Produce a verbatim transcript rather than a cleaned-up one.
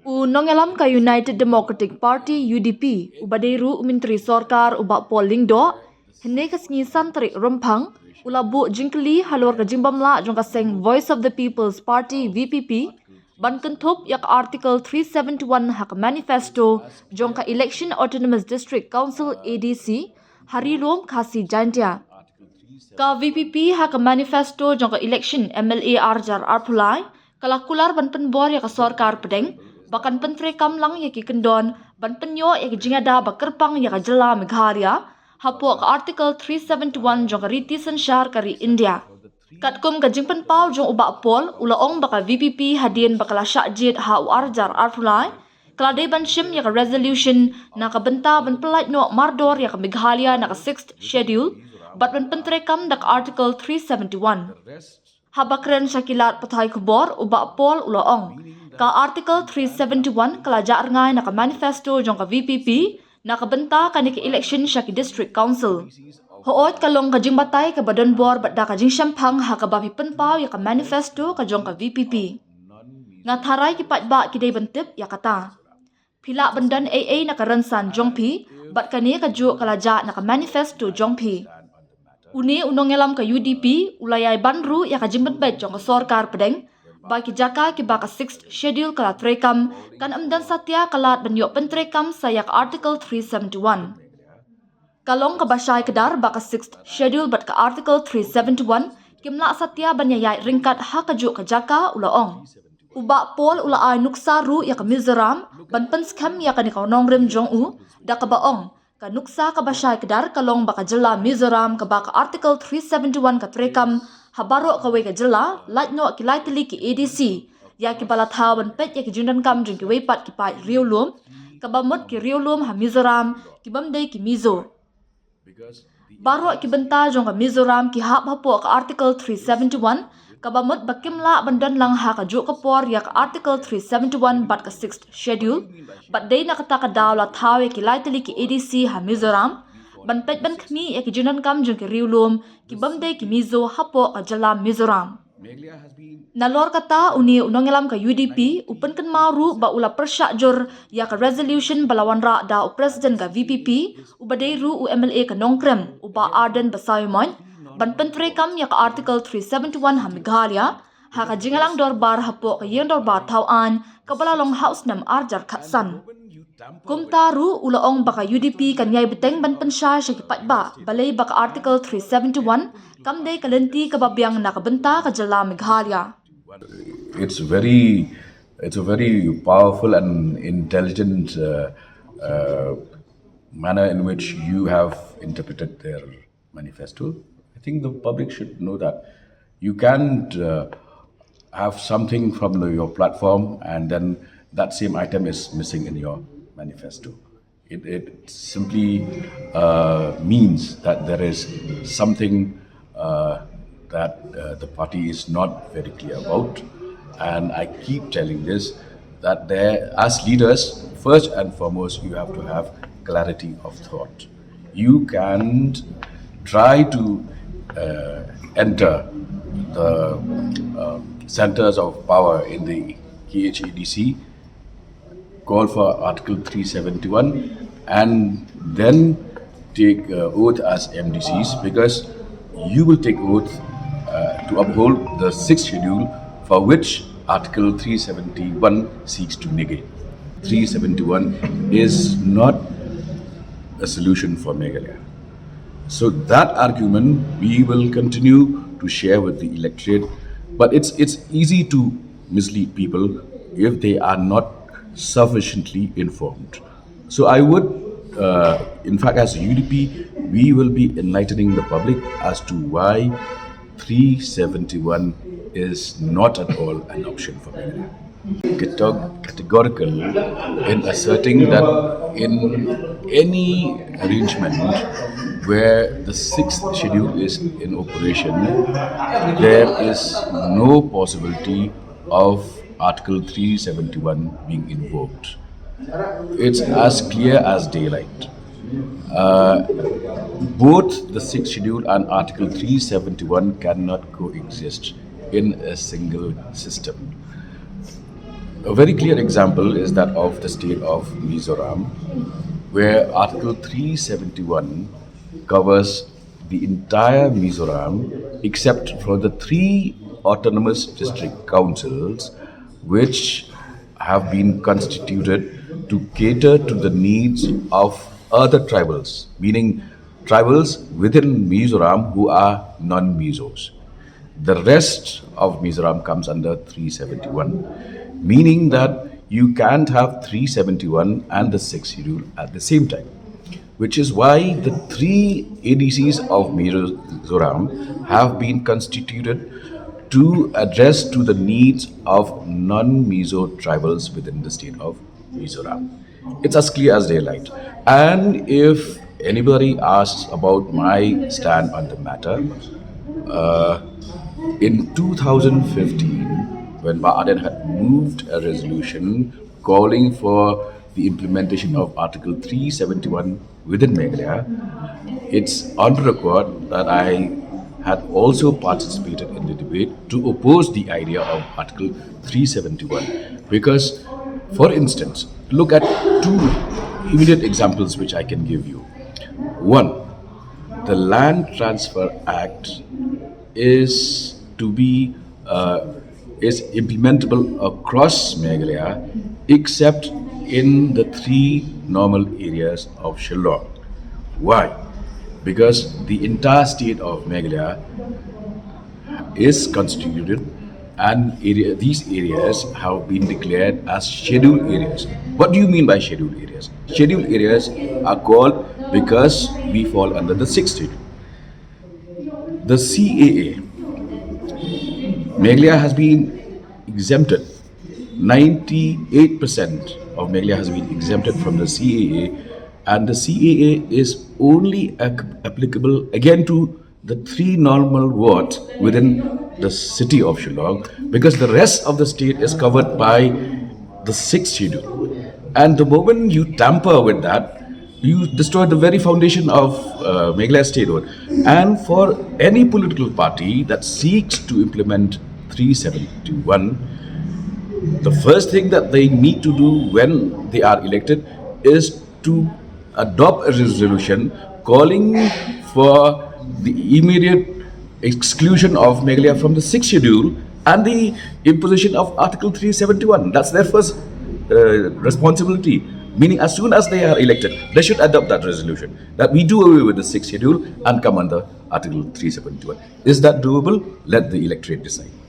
U nongïalam ka United Democratic Party, U D P, uba dei ruh u Myntri Sorkar u Bah Paul Lyngdoh, hynne ka sngi san tarik Rymphang, u la buh jingkylli halor ka jingbym lah jong ka seng Voice of the People's Party, V P P, ban kynthup ïa ka Article three seventy-one ha ka manifesto jong ka Election Autonomous District Council, A D C, ha Ri Lum, Khasi Jaintia. Ka V P P ha ka manifesto jong ka election M L A arhajar arphew lai, ka la kular ban pynbor ïa ka sorkar pdeng ba kan pyntreikam lang ïa ki kyndon ban pynïoh ïa ki jingïada ba kyrpang ïa ka jylla Meghalaya hapoh ka Article three seventy-one jong ka riti synshar ka ri India. Katkum ka jingpynpaw jong u Bah Paul, u la ong ba ka V P P hadien ba ka la shah jied ha u arhajar arphew lai, ka la dei ban shim ïa ka resolution na ka bynta ban pyllait noh mardor ïa ka Meghalaya na ka Sixth Schedule bad ban pyntreikam da ka Article three seventy-one. Haba kren sha ki lad pathai khubor, u Bah Paul u la ong, ka Article three seventy-one ka la jah rngai na ka manifesto jong ka V P P na ka bynta kane ka election sha ki District Council. Hooid, ka long ka jingbatai kaba don bor bad da ka jingshemphang ha kaba phi pynpaw ïa ka manifesto ka jong ka V P P. Nga tharai ki paidbah ki dei ban tip ïa kata. Phi lah ban don ei ei na ka rynsan jong phi, bad kane kajuh ka la jah na ka manifesto jong phi. Une u nongïalam ka U D P u la ïai ban ruh ïa ka jingpynbeit jong ka sorkar pdeng ba ki jaka kiba ka Sixth Schedule ka la treikam kan ym don satia ka lad ban ïoh pyntreikam sa ïa ka Article three seventy-one. Ka long kaba shai kdar ba ka Sixth Schedule bad ka Article three seventy-one kim lah satia ban ïaid ryngkat ha kajuh ka jaka, u la ong. U Bah Paul u la ai nuksa ruh ïa ka Mizoram ban pynskhem ïa kane ka nongrim jong u, da kaba ong, ka nuksa kaba shai kdar ka long ba ka jylla Mizoram kaba ka Article three seventy-one ka treikam ha baroh kawei ka jylla, lait noh ki lai tylli ki A D C, ïa kiba la thaw ban peit ïa ki jingdonkam jong kiwei pat ki paid riewlum, kaba mut ki riewlum ha Mizoram, kibym dei ki Mizo. Baroh ki bynta jong ka Mizoram ki hap hapoh ka Article three seventy-one, kaba mut ba kim lah ban don lang ha kajuh ka por ïa ka Article three seventy-one bad ka Sixth Schedule, bad dei na kata ka daw la thaw ïa ki lai tylli ki A D C ha Mizoram ban peit ban khmih ïa ki jingdonkam jong ki riewlum kibym dei ki Mizo hapoh ka jylla Mizoram. Nalor kata, une u nongïalam ka U D P u pynkynmaw ruh ba u la pyrshah jur ïa ka resolution ba la wanrah da u President ka V P P, uba dei ruh u M L A ka Nongkrem, u Bah Ardent Basaiawmoit, ban pyntreikam ïa ka Article three seventy-one ha Meghalaya ha ka jingïalang dorbar hapoh ka ïing dorbar thaw aiñ kaba la long ha u snem arhajar khatsan. Kumta ruh u la ong ba ka U D P kan ïai bteng ban pynshai sha ki paidbah balei ba ka Article three seventy-one kam dei ka lynti kaba biang na ka bynta ka jylla Meghalaya. It's very, it's a very powerful and intelligent uh, uh, manner in which you have interpreted their manifesto. I think the public should know that you can't uh, have something from the, your platform and then that same item is missing in your manifesto. It, it simply uh, means that there is something uh, that uh, the party is not very clear about. And I keep telling this, that there, as leaders, first and foremost, you have to have clarity of thought. You can't try to uh, enter the uh, centers of power in the K H A D C, call for Article three seventy-one, and then take uh, oath as M D Cs, because you will take oath uh, to uphold the sixth schedule, for which Article three seventy-one seeks to negate. three seventy-one is not a solution for Meghalaya. So that argument we will continue to share with the electorate, but it's it's easy to mislead people if they are not sufficiently informed. So I would, uh, in fact, as U D P, we will be enlightening the public as to why three seventy-one is not at all an option for Meghalaya. Categ- categorical in asserting that in any arrangement where the sixth schedule is in operation, there is no possibility of Article three seventy-one being invoked. It's as clear as daylight. Uh, both the sixth schedule and Article three seventy-one cannot coexist in a single system. A very clear example is that of the state of Mizoram, where Article three seventy-one covers the entire Mizoram except for the three autonomous district councils which have been constituted to cater to the needs of other tribals, meaning tribals within Mizoram who are non-Mizos. The rest of Mizoram comes under three seventy-one, meaning that you can't have three seventy-one and the sixth schedule at the same time, which is why the three A D Cs of Mizoram have been constituted to address to the needs of non-Mizo tribals within the state of Mizoram. It's as clear as daylight. And if anybody asks about my stand on the matter, uh, in two thousand fifteen, when Bah Ardent had moved a resolution calling for the implementation of Article three seventy-one within Meghalaya, it's on record that I had also participated in the debate to oppose the idea of Article three seventy-one. Because, for instance, look at two immediate examples which I can give you. One, the Land Transfer Act is to be uh, is implementable across Meghalaya except in the three normal areas of Shillong. Why? Because the entire state of Meghalaya is constituted and area, these areas have been declared as scheduled areas. What do you mean by scheduled areas? Scheduled areas are called because we fall under the sixth schedule. The C A A, Meghalaya has been exempted. Ninety-eight percent of Meghalaya has been exempted from the C A A, and the C A A is only ac- applicable again to the three normal wards within the city of Shillong, because the rest of the state is covered by the sixth schedule. And the moment you tamper with that, you destroy the very foundation of uh, Meghalaya statehood. And for any political party that seeks to implement three seventy-one, the first thing that they need to do when they are elected is to adopt a resolution calling for the immediate exclusion of Meghalaya from the sixth schedule and the imposition of Article three seventy-one. That's their first uh, responsibility. Meaning, as soon as they are elected, they should adopt that resolution that we do away with the sixth schedule and come under Article three seventy-one. Is that doable? Let the electorate decide.